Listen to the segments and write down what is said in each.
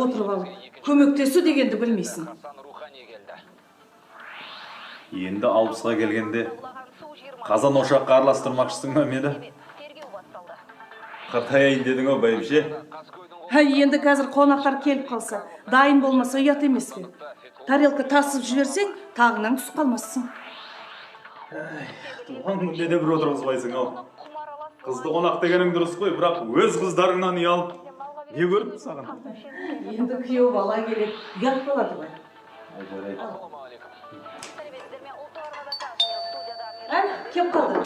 отырып алып, көмектесу дегенді білмейсің. Енді 60-қа келгенде қазан ошаққа араластырмақшысың ба мені? Қартаяйын дедің ау, бәйбіше. Енді қазір қонақтар келіп қалса, дайын болмаса ұят емес пе? Тарелка тасып жіберсең, тағыңнан түсіп қалмассың. Туған күнде де бір отырғызбайсың ау. Қызды қонақ дегенің дұрыс қой, бірақ өз қыздарыңнан ұялып не көріпті саған? Енді күйеу бала келеді, ұят болады ғой. Жарайды. Әне, кеп қалды.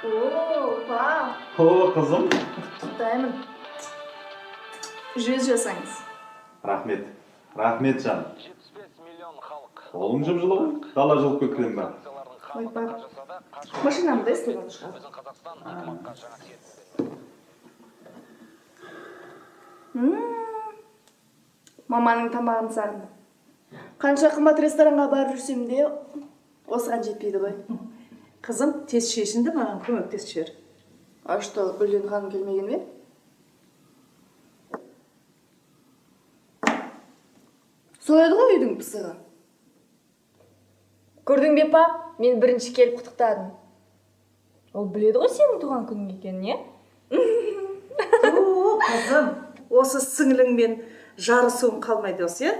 О, па, О, қызым. Құттықтаймын. 100 жасаңыз. Рахмет. Рахмет, жаным. Қолың жып-жылы ғой. Дала жылып кеткен ба? Ой, пап. Машинамды естіген шығар. Маманың тамағын сағындым. Қанша қымбат ресторанға барып жүрсем де, осыған жетпейді ғой. Қызым, тез шешінді, маған көмектесіп жібер. А что, Гүлден ханым келмеген бе? Сол еді ғой үйдің пысығы. Көрдің бе, пап? Мен бірінші келіп құттықтадым. Ол біледі ғой сенің туған күнің екенін, е? О, қызым, осы сіңліңмен жарысуың қалмайды осы, е?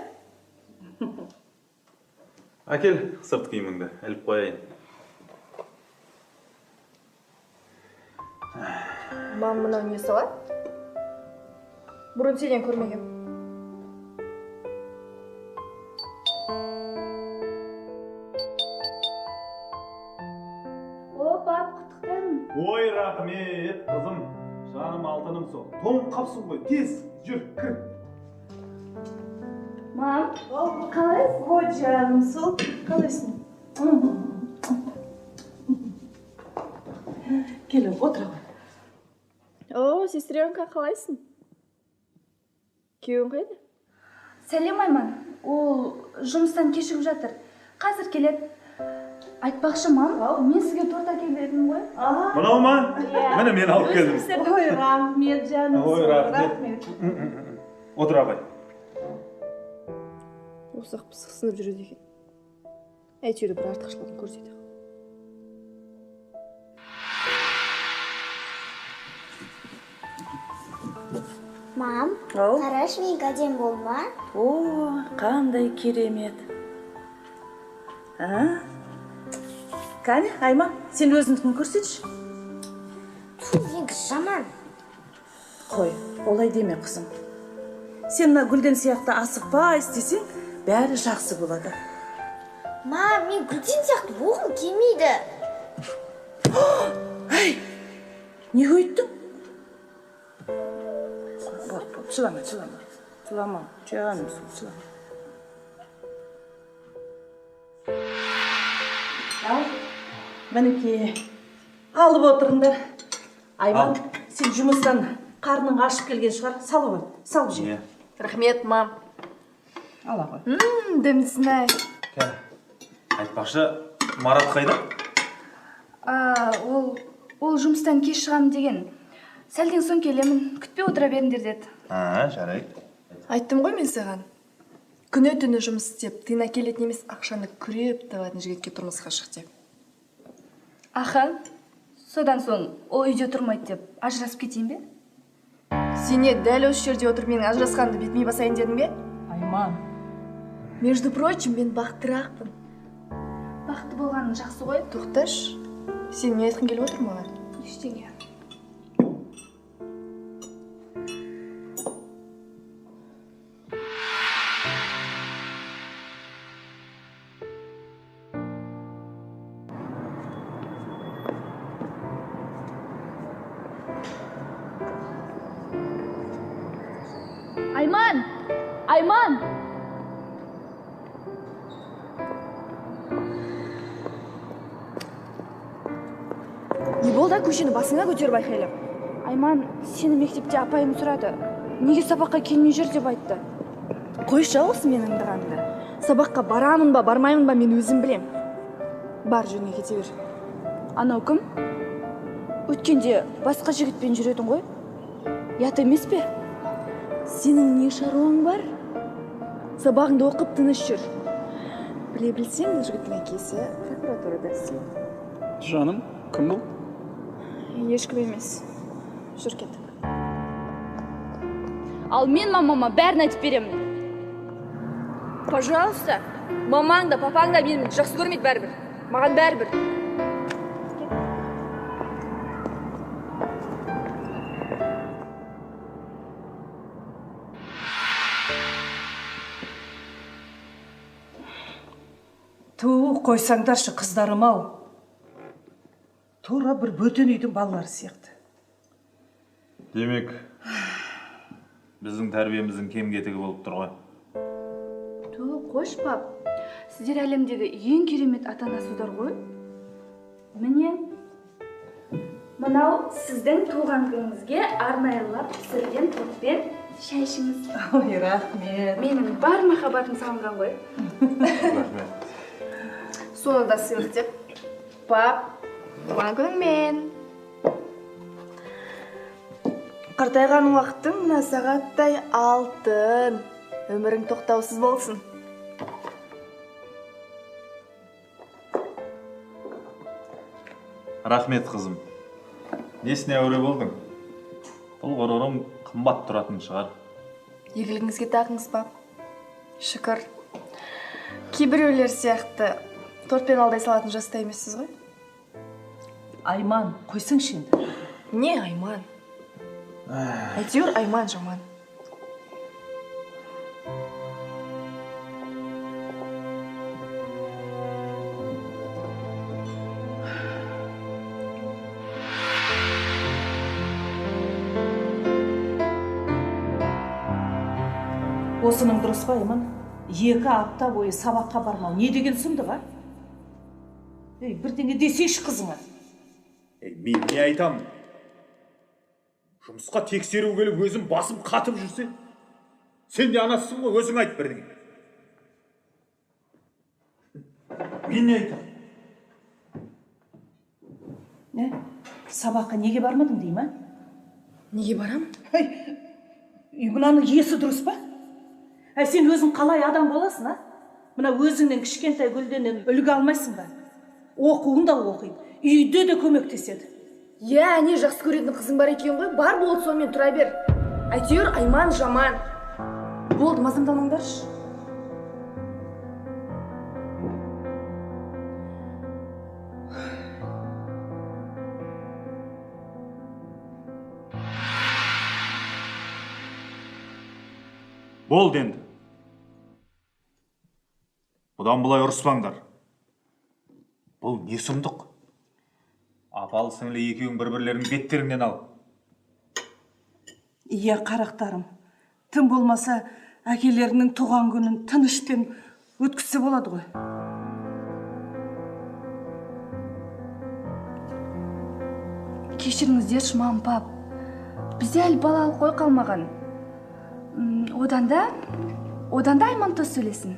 Әкел сырт киіміңді, іліп қояйын. Мам, мынау не салат? Бұрын сенен көрмегем. О, пап, құттықтаймын. Ой, рахмет, қызым. Жаным алтыным сол. Тоңып қапсың ғой, тез жүр, кір. Мам, қалайсың? Ой, жаным сол, қалайсың? Кел, отыра ғой. О, сестренка, қалайсың? Күйеуің қайда? Сәлем, Айман. Ол жұмыстан кешігіп жатыр. Қазір келеді. Айтпақшы, мам, мен сізге торт әкеліп едім ғой. Мынау ма? Міне мен алып келдім. Ой, рахмет, жаным. Ой, рахмет. Отыра ғой. Осы-ақ пысықсынып жүреді екен. Әйтеуір бір артықшылығын көрсетеді. Мам, Ау. қарашы, мен әдемі болды ма? О, қандай керемет. А? Кәне, Айман, сен өзіңдікін көрсетші. Ту, менікі жаман. Қой, олай деме, қызым. Сен мына Гүлден сияқты асықпай істесең, бәрі жақсы болады. Мам, мен Гүлден сияқты болғым келмейді. Әй, не өйттің? Болды, болды, жылама, жылама. Жылама, жаным сол, жылама. Ал, мінекей, алып отырыңдар. Айман, сен жұмыстан қарның ашып келген шығар, салып ғой, салып же. Не? Рахмет, мам. Ала ғой. Дәмдісін ай. Кәне. Айтпақшы, Марат қайда? Ол жұмыстан кеш шығамын деген. Сәлден соң келемін, күтпей отыра беріңдер деді. А, жарайды. Айттым ғой мен саған. Күні түні жұмыс істеп, тиын әкелетін емес, ақшаны күреп табатын жігітке тұрмысқа шық деп. Аха, содан соң ол үйде тұрмайды деп ажырасып кетейін бе? Сен не, дәл осы жерде отырып менің ажырасқанымды бетіме басайын дедің бе? Айман. Между прочим, мен бақтырақпын. Бақытты болғаның жақсы ғой. Тоқташы, сен не айтқың келіп отыр маған? Ештеңе. Айман! Айман! Не болды, көшені басыңа көтеріп айқайлап? Айман, сені мектепте апайым сұрады. Неге сабаққа келмей жүр деп айтты. Қойшы осы менің аңдығанымды. Сабаққа барамын ба, бармаймын ба, мен өзім білем. Бар, жөнге кете бер. Анау кім? Өткенде басқа жігітпен жүретін ғой. Ұят емес пе? Сенің не шаруаң бар? Сабағыңды оқып тыныш жүр. Біле білсең, бұл жігіттің әкесі прокуратурада істейді. Жаным, кім бұл? Ешкім емес. Жүр, кеттік. Ал мен мамама бәрін айтып беремін. Пожалуйста, мамаң да, папаң да мені жақсы көрмейді бәрібір. Маған бәрібір. Ту, қойсаңдаршы, қыздарым ау. Тура бір бөтен үйдің балалары сияқты. Демек, біздің тәрбиеміздің кем кетігі болып тұр ғой. Ту, қош, пап. Сіздер әлемдегі ең керемет ата-анасыздар ғой. Міне, мынау сіздің туған күніңізге арнайылап пісірілген тортпен шай ішіңіз. Ой, рахмет. Менің бар махаббатым салынған ғой. Рахмет. Соны да сыйлық деп. Пап, туған күніңмен. Қартайған уақытың мына сағаттай алтын. Өмірің тоқтаусыз болсын. Рахмет, қызым. Несіне әуре болдың? Бұл ғұрырым қымбат тұратын шығар. Игілігіңізге тағыңыз, пап. Шүкір. Кейбіреулер сияқты тортпен алдай салатын жаста емессіз ғой. Айман, қойсаңшы енді. Не Айман? Әйтеуір Айман жаман. Осының дұрыс па, Айман? 2 апта бойы сабаққа бармау не деген сұмдық, а? Ей, бірдеңе десейші қызыңа. Ей, мен не айтамын? Жұмысқа тексеру келіп өзім басым қатып жүрсе, сен де анасысың ғой, өзің айт бірдеңе. Мен не айтамын? Не? Сабаққа неге бармадың дей ма? Неге барам? Ей, мынаның есі дұрыс па? Әй, сен өзің қалай адам боласың, а? Мына өзіңнен кішкентай Гүлденнен үлгі алмайсың ба? Оқуын да оқиды, үйде де көмектеседі. Иә, не жақсы көретін қызың бар екен ғой, бар болды, сонымен тұра бер. Әйтеуір Айман жаман. Болды, мазамдамаңдаршы. Болды енді. Бұдан былай ұрыспаңдар. Бұл не сұмдық? Апалы сіңлі екеуің бір-бірлерінің беттеріңнен ал. Иә, қарақтарым, тым болмаса әкелерінің туған күнін тынышпен өткізсе болады ғой. Кешіріңіздерші, мам, пап. Бізде әлі балалық ой қалмаған. Одан да Айман тост сөйлесін.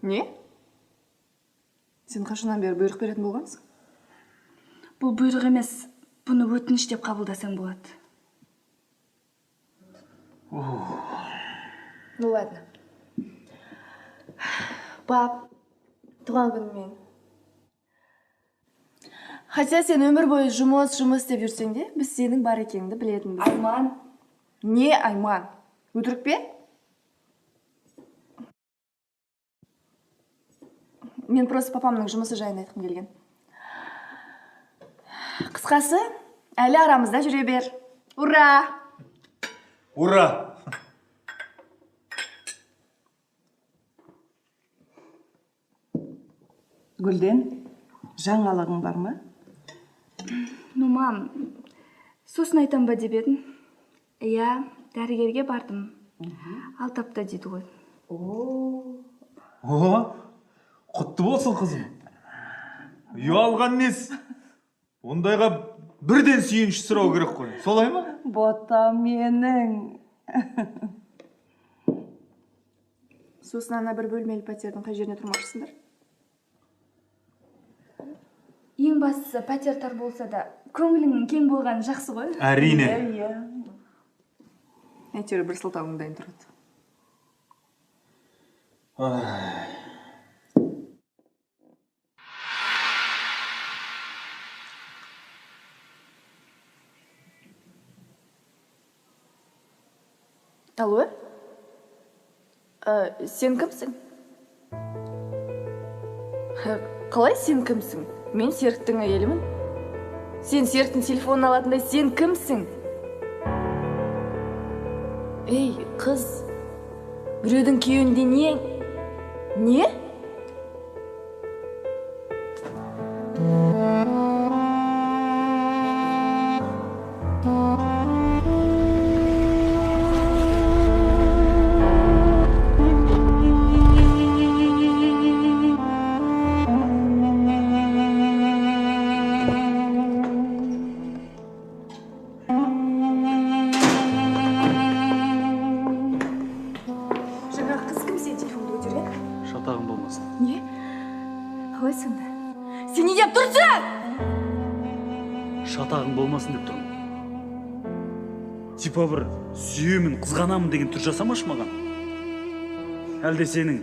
Не? Сен қашаннан бері бұйрық беретін болғансың? Бұл бұйрық емес, бұны өтініш деп қабылдасаң болады. Ну ладно. Пап, туған күніңмен. Хотя сен өмір бойы жұмыс, жұмыс деп жүрсең де, біз сенің бар екеніңді білетінбіз. Айман. Не Айман? Өтірік пе? Мен просто папамның жұмысы жайында айтқым келген. Қысқасы, әлі арамызда жүре бер. Ура! Ура! Гүлден, жаңалығың бар ма? Ну, мам, сосын айтам ба деп едім. Иә, дәрігерге бардым. 6 апта дейді ғой. О, құтты болсын, қызым. Ұялған несі? Ондайға бірден сүйінші сұрау керек қой. Солай ма? Бота менің. Сосын ана бір бөлмелі пәтердің қай жеріне тұрмақшысыңдар? Ең бастысы пәтер тар болса да, көңіліңнің кең болғаны жақсы ғой. Әрине. Иә. Әйтеуір бір сылтауың дайын тұрады. Алло? Сен кімсің? Қалай сен кімсің? Мен Серіктің әйелімін. Сен Серіктің телефонын алатындай сен кімсің? Ей, қыз, біреудің күйеуінде не? Не? Не? Қалай сонда? Сен не деп тұрсың? Шатағың болмасын деп тұрмын. Типа бір сүйемін, қызғанамын деген түр жасамашы маған. Әлде сенің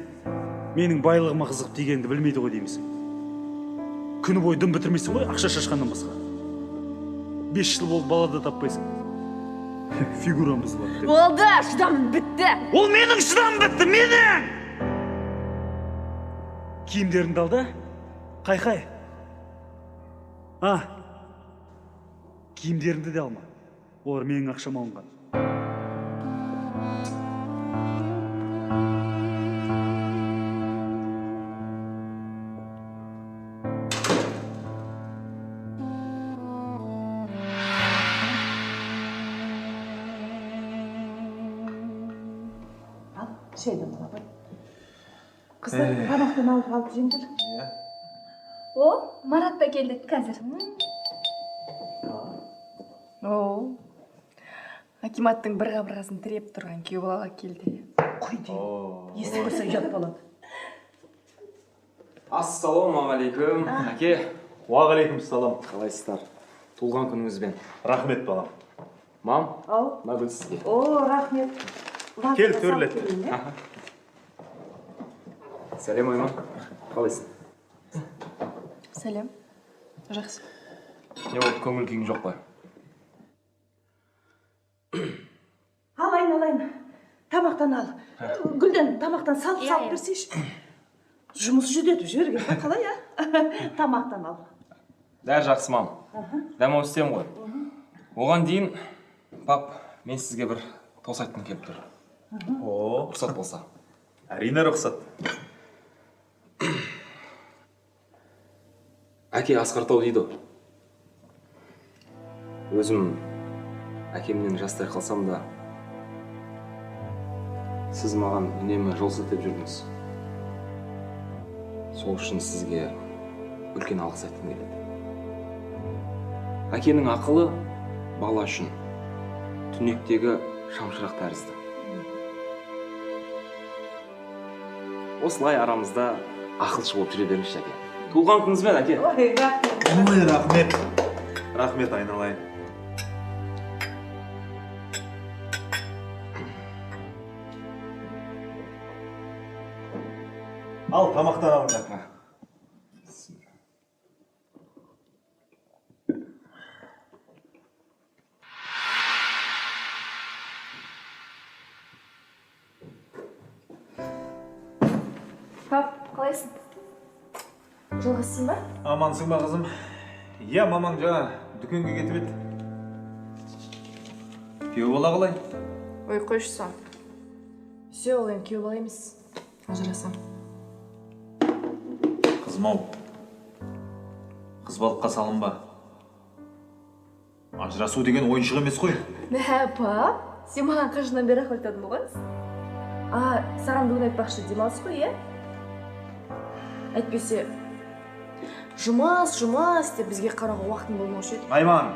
менің байлығыма қызығып тигеніңді білмейді ғой деймісің? Күні бойы дым бітірмейсің ғой, ақша шашқаннан басқа. 5 жыл болды бала да таппайсың. Фигурам бұзылады деп. Болды, шыдамым бітті. Ол менің шыдамым бітті, менің! Киімдеріңді ал да, қайқай. А, киімдеріңді де алма. Олар менің ақшам алынған. Ал, шайдан ала ғой. Қыздар, тамақтан алып алып жеңдер. О, Марат та келді қазір. О, акиматтың бір қабырғасын тіреп тұрған күйеу балаға келді. Қой деймін. Естіп қойса ұят болады. Ассалаумағалейкум, әке. Уағалейкумассалам. Қалайсыздар? Туылған күніңізбен. Рахмет, балам. Мам, Ау. мына гүл сізге. О, рахмет. Кел, төрлет. Сәлем, Айман. Қалайсың? Сәлем. Жақсы. Не болды, көңіл күйің жоқ па? Ал, айналайын. Тамақтан ал. Гүлден тамақтан салып берсейші. Жұмыс жүдетіп жіберген ба, қалай, а? Тамақтан ал. Бәрі жақсы, мам. Дәм істем ғой. Оған дейін, пап, мен сізге бір тост айтқым келіп тұр. О, рұқсат болса. Әрине рұқсат. Әке асқар тау дейді. Өзім әкемнен жастай қалсам да, сіз маған үнемі жол сілтеп жүрдіңіз. Сол үшін сізге үлкен алғыс айтқым келеді. Әкенің ақылы бала үшін түнектегі шамшырақ тәрізді. Осылай арамызда ақылшы болып жүре беріңізші, әке. Туылған күніңізбен, әке. Ой, рахмет. Ой, рахмет. Рахмет, айналайын. Ал, тамақтан алыңдар. Пап, қалайсың? Жалғызсың ба? Амансың ба, қызым? Иә, мамаң жаңа дүкенге кетіп еді. Күйеу бала қалай? Ой, қойшы сон. Все, ол енді күйеу бала емес. Ажырасам. Қызым ау, қыз балыққа салынба. Ажырасу деген ойыншық емес қой. Мә, пап, сен маған қашаннан бері ақыл айтатын болғансың? А, саған бүгін айтпақшы демалыс қой, иә? Әйтпесе, жұмыс, жұмыс деп бізге қарауға уақытың болмаушы еді. Айман,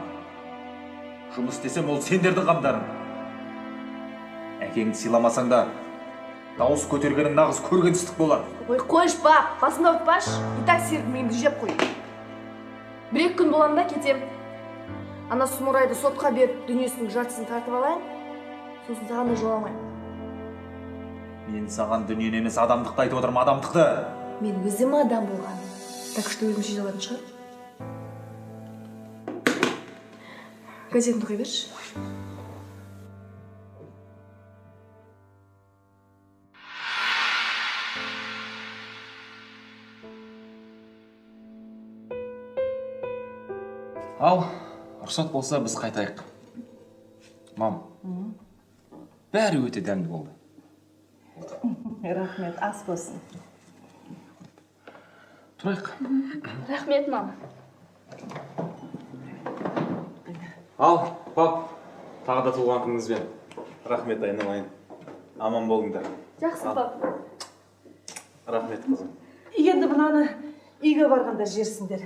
жұмыс істесем ол сендердің қамдарың. Әкеңді сыйламасаң да, дауыс көтергенің нағыз көргенсіздік болар. Ой, қойш, пап, басымды ауыртпашы. И так Серік миымды жеп қой. Бір-екі күн болам да кетем. Ана сұмырайды сотқа беріп, дүниесінің жартысын тартып алайын. Сосын саған да жоламаймын. Мен саған дүниені емес, адамдықты айтып отырмын, адамдықты. Мен өзім адам болғаным. Так что өзім шеше алатын шығар. Газетін оқи берші. Ал, рұқсат болса, біз қайтайық. Мам, бәрі өте дәмді болды. Рахмет, ас болсын. Тұрайық. Рахмет, мам. Ал, пап, тағы да туған күніңізбен. Рахмет, айналайын. Аман болыңдар. Жақсы, пап. Рахмет, қызым. Енді мынаны үйге барғанда жерсіңдер.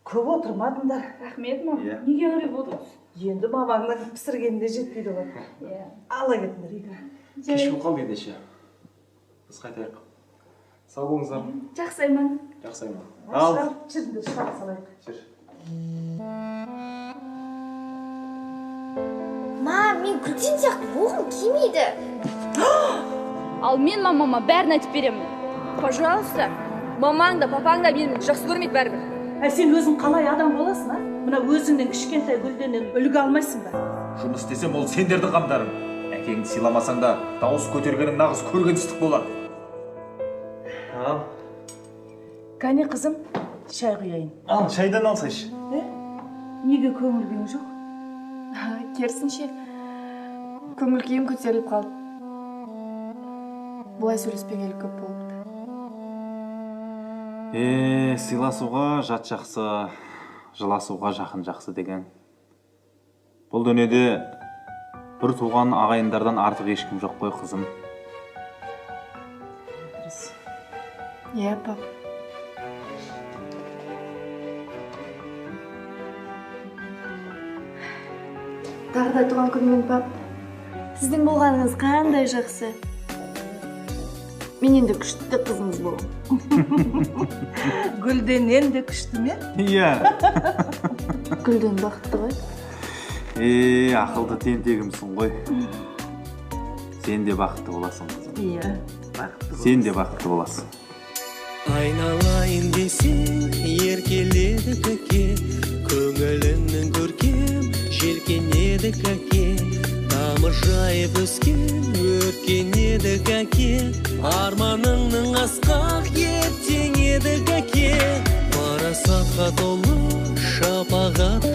Көп отырмадыңдар. Рахмет, мам. Иә. Неге қарап отырсыз? Енді мамаңның пісіргеніне жетпейді ғой. Иә. Ала кетіңдер үйге. Кеш болып қалды ендеше. Біз қайтайық. Сау болыңыздар. Жақсы, Айман. Жақсы, Айман. Ал. Жүріңдер, шығарып салайық. Жүр. Мам, мен Гүлден сияқты болғым келмейді. Ал мен мамама бәрін айтып беремін. Пожалуйста, мамаң да, папаң да мені жақсы көрмейді бәрібір. Ә сен өзің қалай адам боласың, а? Мына өзіңнен кішкентай Гүлденнен үлгі алмайсың ба? Жұмыс істесем, ол сендердің қамдарың. Әкеңді сыйламасаң да, дауыс көтергенің нағыз көргенсіздік болады. Ал. Кәне қызым, шай құяйын. Ал, шайдан алсайшы. Неге көңіл күйің жоқ? Керісінше, көңіл күйім көтеріліп қалды. Бұлай сөйлеспегелі көп болыпты. Сыйласуға жат жақсы, жыласуға жақын жақсы деген. Бұл дүниеде бір туған ағайындардан артық ешкім жоқ қой, қызым. Дұрыс. Иә, пап. Тағы да туған күнімен, пап. Сіздің болғаныңыз қандай жақсы. Мен енді күшті қызыңыз боламын. Гүлденнен де күшті ме? Иә. Гүлден бақытты ғой. Ақылды тентегімсің ғой. Сен де бақытты боласың, қызым. Иә, бақытты боласың. Сен де бақытты боласың. Айналайын десең, еркеледі көке, көңіліңнің көркем, желкенеді көке, тамыр жайып өскен, өркенеді көке, арманыңның асқақ ертең еді көке, парасатқа толы шапағат